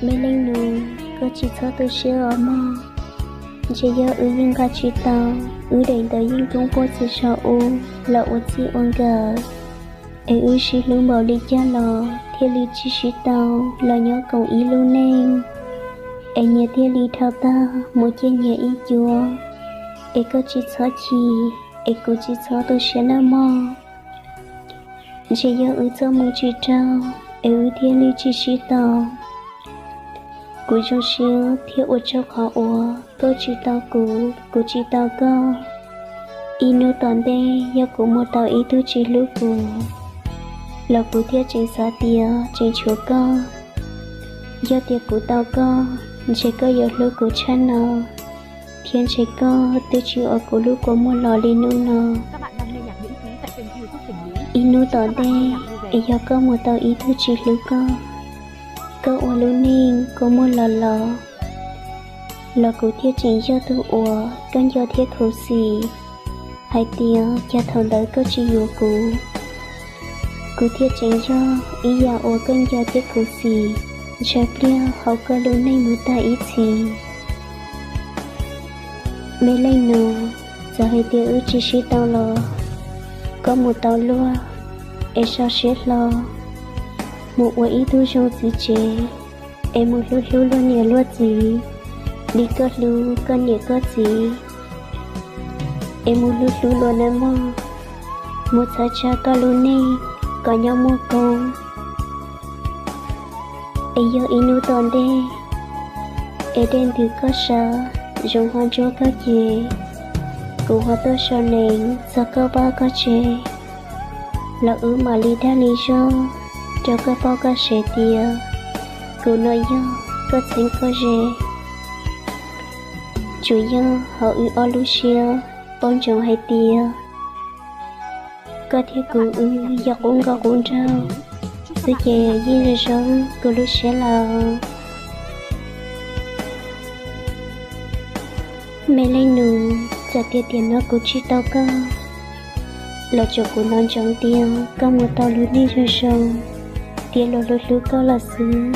Me leej nus, koj tsis txhob tu siab os mog. Ntshe yog wb yeej nqa tsis tau wb daim ntawv yeej koob puab txhij sau ub los ua txij ua nkawm, es wb sib hlub npaum li cas los thiaj li tsis sib tau los nyob koom ib lub neej, es nyias thiaj li dhau tag mus ciaj nyias ib cuab. Es koj tsis txhob chim, es kuv tsis txhob tu siab nawb mog. Ntshe yog wb txoj hmoo tsis raug es wb thiaj li tsis sib tau. Kuv zoo siab thiab ua tsaug qhov uas koj tsis tau kuv, kuv tsis tau koj. Ib hnub tom ntej yog kuv mus tau ib tug tsis hlub kuv, los kuv thiaj tseem xav tias tseem tshuav koj. Yog tias kuv tau koj, ntshe koj yuav hlub kuv tshaj no, thiab ntshe koj twb tsis ua kuv lub kua muag los li hnub no. Ib hnub tom ntej es yog koj mus tau ib tug tsis hlub koj, koj ua lub neej kua muag los los, los kuv thiaj tseem yog tug uas koj nco thiab khuv xim, hais tias cas thaum ntawd koj tsis yuav kuv. Kuv thiaj tseem yog ib yam uas koj nco thiab khuv xim, ntshaw pliag hauv koj lub neej mus tag ib txhis. Me leej nus, txawm hais tias wb tsis sib tau los, koj mus tau luag, es sau siab hlo mus ua ib tug zoo txiv tsev, es mus hlub hlub luag niam luag txiv li koj hlub koj niam koj txiv, es mus hlub hlub luag nawb mog. Mus txhawb tsa koj lub neej kom nyob muaj koob. Es yog ib hnub tom ntej es dej ntws koj sawv, zoov ho ntsuab koj ces, kuv ho tuaj sau nees txog koj vaj koj tsev, los wb mam li dag li zog rau koj paub koj sev tias kuv no yog koj txheeb koj ze. Tsuas yog hauv wb ob lub siab paub ntsoov hais tias koj thiab kuv wb yog qub nkauj qub nraug xwb ces yeej zoo zoo kuv lub siab lawm. Me leej nus, txawm tias tiam no kuv tsis tau koj, los tsuas kuv hnov ntsoov tias koj mus tau lub neej zoo zoo, tiav luag hlub hlub koj los xwb,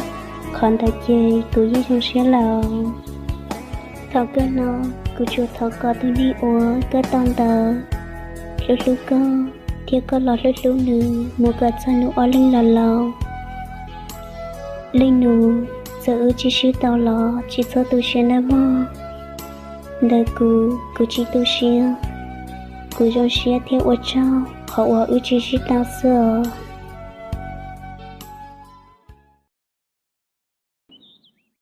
qhov ntawd ces kuv yeej zoo siab lawm. Thaum kawg no, kuv tsuas thov kom tus neeg uas koj tau ntawd hlub hlub koj, thiab koj los hlub hlub nws mus kom txog nws ob leeg los laus. Leej nus, txawm wb tsis sib tau los tsis txhob tu siab nawb mog. Ntawm kuv, kuv tsis tu siab, kuv zoo siab thiab ua tsaug qhov uas wb tsis sib tau xwb os.